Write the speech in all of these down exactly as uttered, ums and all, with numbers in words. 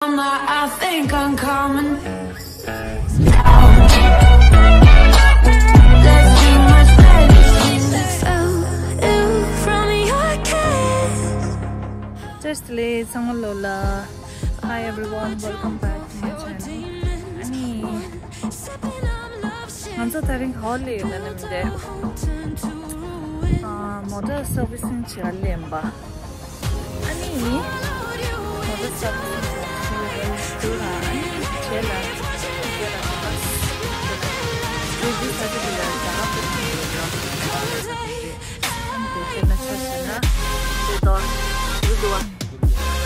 Mama, I think I'm coming down. There's too much medicine. Felt ill from your kiss. བཀྲ་ཤིས་བདེ་ལེགས་ཚང་མ་ལོ་ལ། Hi everyone, welcome back to my channel. ཨ་ནི། ང་ཚོ་དེ་རིང་ག་པར་སླེབས་ཡོད་ན་ནི་མི་འདྲ། ཨ། མོ་ཊ་སར་བི་སིང་བྱེད་ག་སླེབས་ཡིན་པ། ཨ་ནི། མོ་ཊ་སར་བི་སིང་བྱེད་ག་སླེབས་ཡོད་ར། ཨ་ནི་རྗེས་ལ་རྗེས་ལ་ང་ཚོ་རེ་ཌི་ས་ཆ་དེ་ལ་རྒྱ་གར་པོ་དེ་ཡོད་ར། ཨ་ནི་དེ་ན་ཆ་བཞག་ན་དེ་དོ་རུ་དུ་བ་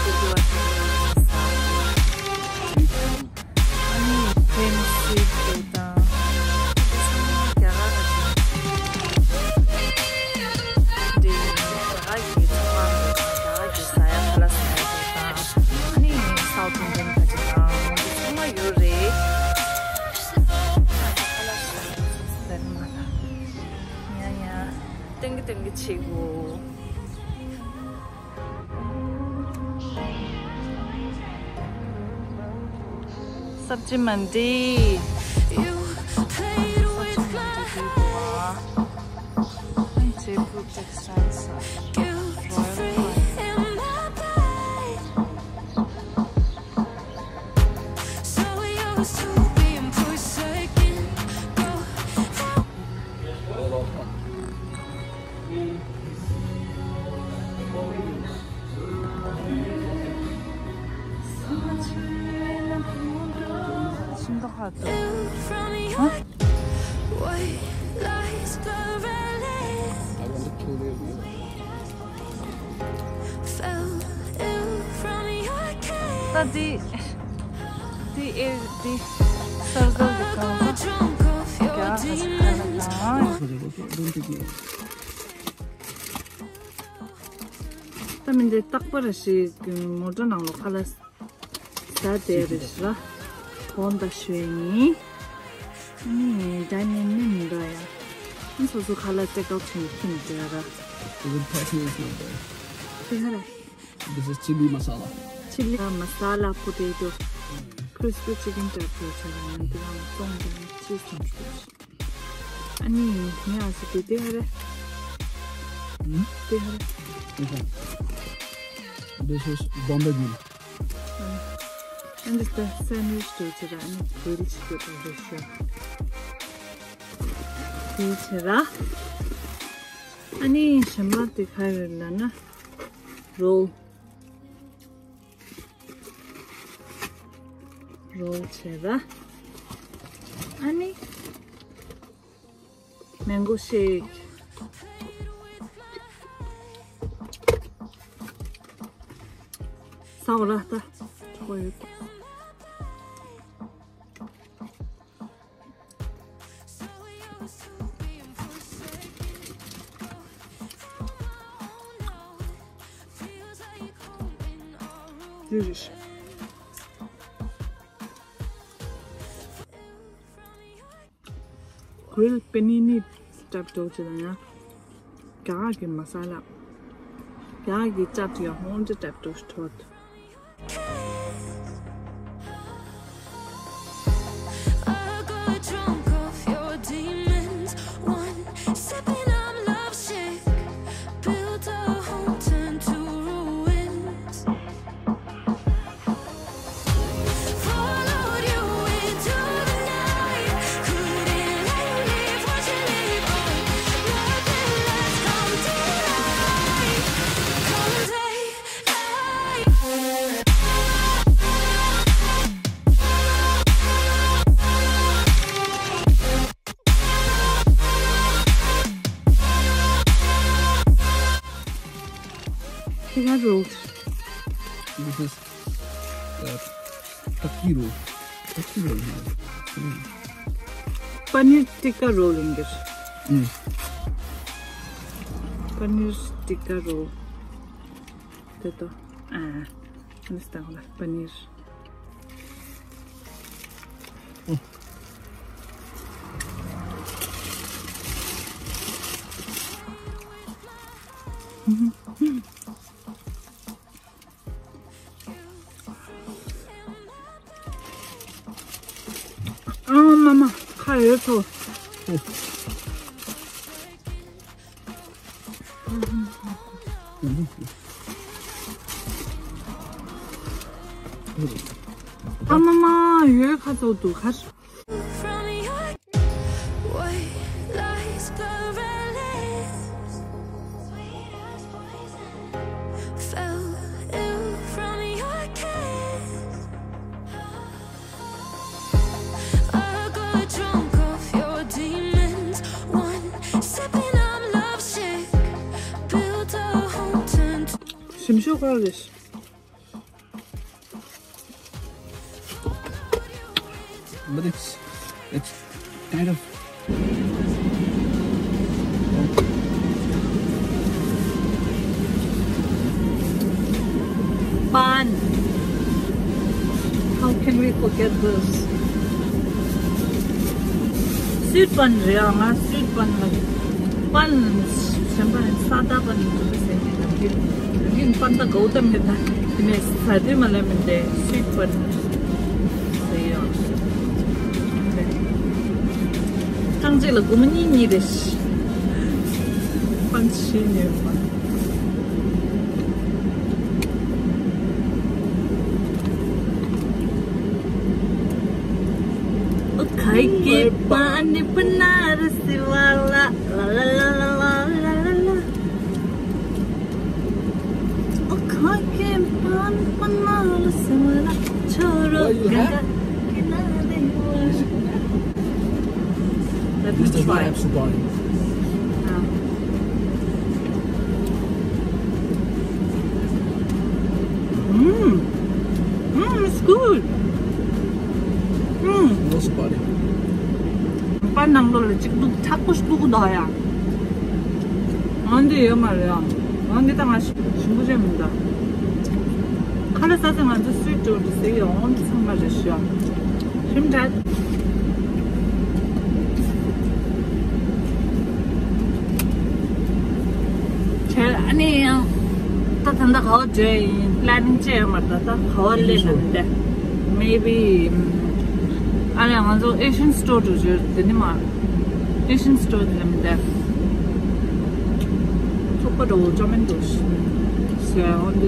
རུ་དུ་བ། ཨ་ནི་ཁྲེམ་སི་དེ་དང་། དེ་ཚང་མ་རྒྱ་གར་ར་ཅིག་འདྲེ་ཡིན། རྒྱ་གར་གྱི་ཚོང་ཁང་རེད། རྒྱ་གར་གྱི་ཟ་ཡ་ཁ་ལག་ཟ་ཡ་དེ་དང་། ཨ་ནི་སའུཐ་ཨིན་ཌི་ཡན་ཁ་ཅིག་དང་། འོ་དེ་ཚང་མ་ཡོད་རེད། ཁ་ལག་ཟ་ཡ་ཟ་ཡ་མ་ལ། ཡ་ཡ། ཏན་གི་ཏན་གི་བྱེད་དགོས། सब्जी मंडी। जयपुर टेक्सटाइल्स। ད་འདི་འདི་ཨེ་འདི་གསར་འཛུགས་ཀྱི་གང་ཟག་རྒྱ་ཧ་ཅང་ཁ་ལ་དང་། ད་མི་འདི་རྟག་པར་ཞིག་མོ་ཊ་ནང་ལོགས་ཁ་ལག་ཟ་བསྡད་རེད་ཤག་ལ། གོང་ད་ཞུས་ཡིན། ཨ་ནི་ཌའི་ནིང་ནི་མི་འདྲ་ཡ། ཨ་སོ་སོ་ཁ་ལག་ཊེག་ཨའུཊ་བྱས་ནས་ཁྱེར་ནས་བསྡད་ར། Even packing is not there. དེ་ག་རེད། This is chili masala. Chili masala potato. Crispy chicken type བྱས་བྱས་ར། ཡང་དེ་རང་བཙོང་དང་ཅི་བཙོང་ཞུ། ཨ་ནི་ངས་ཨ་ཙི་དེ་དེ་ག་རེད། ཨུམ། དེ་ག་རེད། Okay. This is Bombay bean. ཨ་འདི་ལྟ་སེན་ཝིཆ་དུ་ཚེ་ར། ཨ་ནི་གྲིལ་བྱེད་དགོས་དང་རེད་ཤོ། གྲིལ་བྱེད་ར། ཨ་ནི་གཞན་པ་དེ་ག་རེ་ལབ་ན་རོལ། རོལ་བྱེད་ར། ཨ་ནི། མེང་གོ་ཤེག་ཟ་འོ་ར་ད། ཆོག་ཡོད། ཡོད་རེད། གྲིལ་པ་ནི་ནི་ཊེབ་ཊོ་ཅི་ལ་ཡ། རྒྱ་གར་གྱི་མ་ས་ལ། རྒྱ་གར་གྱི་ཅ་ཏི་ཡ་ཧོན་ཏི་ཊེབ་ཊོ་ཤི་ཐོད། This is uh, takki roll. Takki roll. Mm. Paneer tikka roll ཡིན་གྱི། Mm. Paneer tikka roll. དེ་ད། ཨ། འདི་ལྟ་བུ་ལ་པ་ནིར། ཡོད་ཚོ། ཨ་མ་མ་ཡོད་ཁ་ཚོ་འདུག་ཁ། From your white lies blurring lips. Sweet as poison. Felt ill from your kiss. I got drunk off your demons. One sipping, I'm lovesick. Built a home, turned to ཞིམ་ཤོས་ཁ་རེད། But it's, it's kind of bun. How can we forget this? Sweet bun རེད་ཨ། ང་sweet bun ལ་bun གཞན་པ་ནི་སཱ་དཱ་bun འདུག་ཟེར་ནས་ཡིན། པན་ད་གོ་ཏམ་ཡོད་ན་དེ་ནས་ཟ་དུས་མ་ལ་མིན་ཏེ་sweet bun ཟེར་ཡོད། ཐང་ཅིག་ལ་སྒོར་མོ་གཉིས་གཉིས་རེད། པན་ཤི་ཉོས་པ། Let me try. This does not have Subaru. Mm. Mm, it's good. Mm. No Subaru. པན་ནང་ལོགས་ལ་གཅིག་འདུག་མཁྲེགས་པོ་ཞིག་འདུག་གདའ་ཡ། ཨང་འདི་ཡོད་མ་རེད་ཨ། ཨང་འདི་ད་ང་ཞིམ་པོ་ཅན་མི་འདུག་ཁ་ལག་ཟ་ཚེ་ང་ཚོ་སུའི་ཊུ་འདི་ཟེར་ཡོང་ཚང་མ་རེད་ཤག་ཞིམ་དྲགས། བྱས་ཨ་ནི་ཡང་ད་ད་ལྟ་ག་བ་འགྲོ་ཡིན་པི་ལེ་ནིང་བྱས་ཡོད་མ་རེད། ད་ད་ག་བ་སླེབས་ན་མི་འདུག Maybe ཨ་ནི་ང་ཚོ་Asian store དུ་འགྲོ་དེ་ནི་མ། Asian store དེ་ལ་མི་འདུག་ཚོགས་པ་འགྲོ་ཅོ་མིན་འགྲོ་ཞེས་འོན་ཏེ་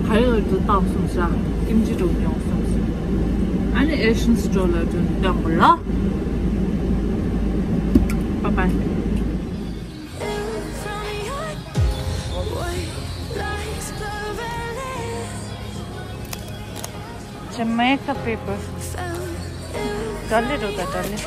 ག་ཡོད་དུ་བཏགས་སོང་ཤག་ཀིམ་ཅི་འགྲོ་མྱོང་སོང་ཟེར། ཨ་ནི་Asian store ལ་འགྲོ་སྟོན་པ་ལ། Bye bye. Jamaica people. དྲ་ལི་རུ་དང་དྲ་ལི།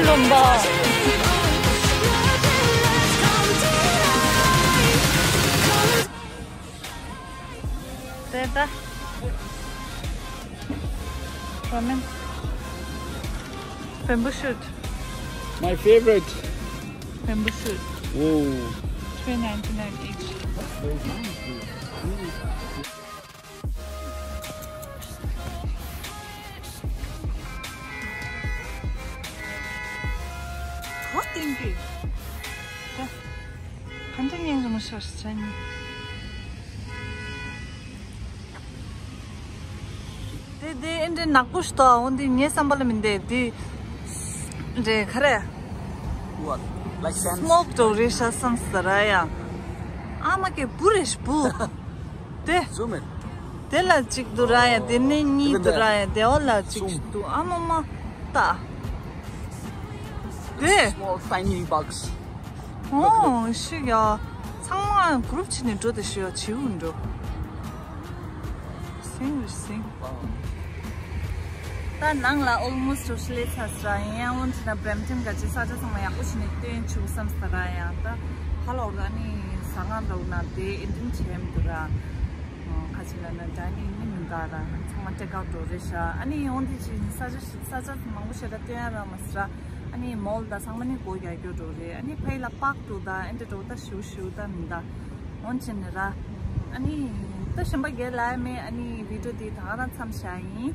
ལུམ་པ། དེ་ད། རོ་མན། Bamboo shoot. My favorite. Bamboo shoot. Whoa. Three ninety-nine each. That's very nice, dude. What thinking? ཧན་ཏིང་ཡང་རི་མོ་ཤར་ཅན། དེ་དེ་ཨིན་དྲན་ནག་པོ་ཞིག་འདུག་འོན་ཏེ་ངའི་བསམ་པ་ལ་མིན་ཏེ་དེ་རེད་ག་རེ། What? Like sand? སྨོག་འགྲོ་རེད་ཤག་བསམ་ས་ར་ཡ། ཨ་མ་ཀེ་བུ་རེད་ཤག་བུ། དེ། Zoom in. དེ་ལ་གཅིག་འདུག་ར་ཡ། དེ་ནས་གཉིས་འདུག་ར་ཡ། དེ་འོ་ལ་གཅིག་འདུག་ཨ་མ་མ་ཏ། དེ། Small tiny bugs. ཨོ་ཤི་ཡ། ཚང་མ་གུ་རུབ་བྱས་ནས་འགྲོ་དེ་ཤི་ཡ་བྱིའུ་འགྲོ། སིང་སིང་། ད་ནང་ལ་almost སླེབས་ཚར་ཡིན་ཡང་འོན་ཏེ་ན་བེམ་ཐིན་ག་ཅི་ས་ཆ་ཚང་མ་ཡག་པོ་བྱས་ནས་སྟོན་ཆུག་བསམ་ས་ར་ཡ། ད་ཧ་ལོ་ར་ནི་ཟ་ང་འདྲ་བོ་ན་དེ་ཨིན་ཏིན་བྱས་མི་འདུག་ར། ཁ་ཅིག་ལ་ན་ཌའི་ནིང་ནི་མི་འདུག་ར། ཚང་མ་ཊེག་ཨའུཊ་འགྲོ་རེད་ཤག་ཨ་ནི་འོན་ཏེ་ཅི་ས་ཆ་ས་ཆ་མང་པོ་ཞེ་དྲག་སྟོན་ཡ་རག་མ་སོང་ར། ཨ་ནི་མོལ་དང་ཚང་མ་ནི་སྒོ་རྒྱག་རྒྱུ་འགྲོ་རེད། ཨ་ནི་ཕ་ཡི་ལ་པཱག་འདུག་ད་ཨེ་འདྲ་འགྲོ་ད་ཞུ་ཞུ་ད་མི་འདུག་འོན་ཅི་ནི་ར། ཨ་ནི་ ད་གཞན་པ་རྒན་ལགས་མེད། ཨ་ནི་བི་ཌི་ཡོ་འདི་ད་ག་རང་མཚམས་བཞག་ཡིན།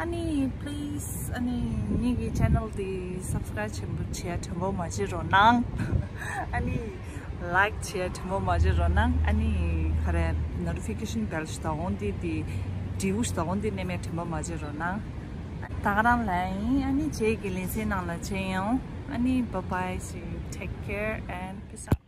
ཨ་ནི་please ཨ་ནི་ངེད་ཀྱི་ཆེ་ནལ་འདི་སབ་སི་ཀ་རའིབ་བྱེད་བྱེད་དྲན་པོ་མ་བརྗེད་རོགས་གནང་། ཨ་ནི་ལའིཀ་བྱེད་དྲན་པོ་མ་བརྗེད་རོགས་གནང་། ཨ་ནི་ག་རེ་ནོ་ཊི་ཕི་ཀེ་ཤན་བྷེལ་ཞིག་དང་འོང་འདི་འདི་འབྲས་བུ་ཞིག་དང་འོང་འདི་ནས་མེད་དྲན་པོ་མ་བརྗེད་རོགས་གནང་། ད་ག་རང་ལ་ཡིན། ཨ་ནི་རྗེས་ཀྱི་ལེ་ཚན་ནང་ལ་མཇལ་ཡོང་། ཨ་ནི་bye bye, see you, take care and peace out.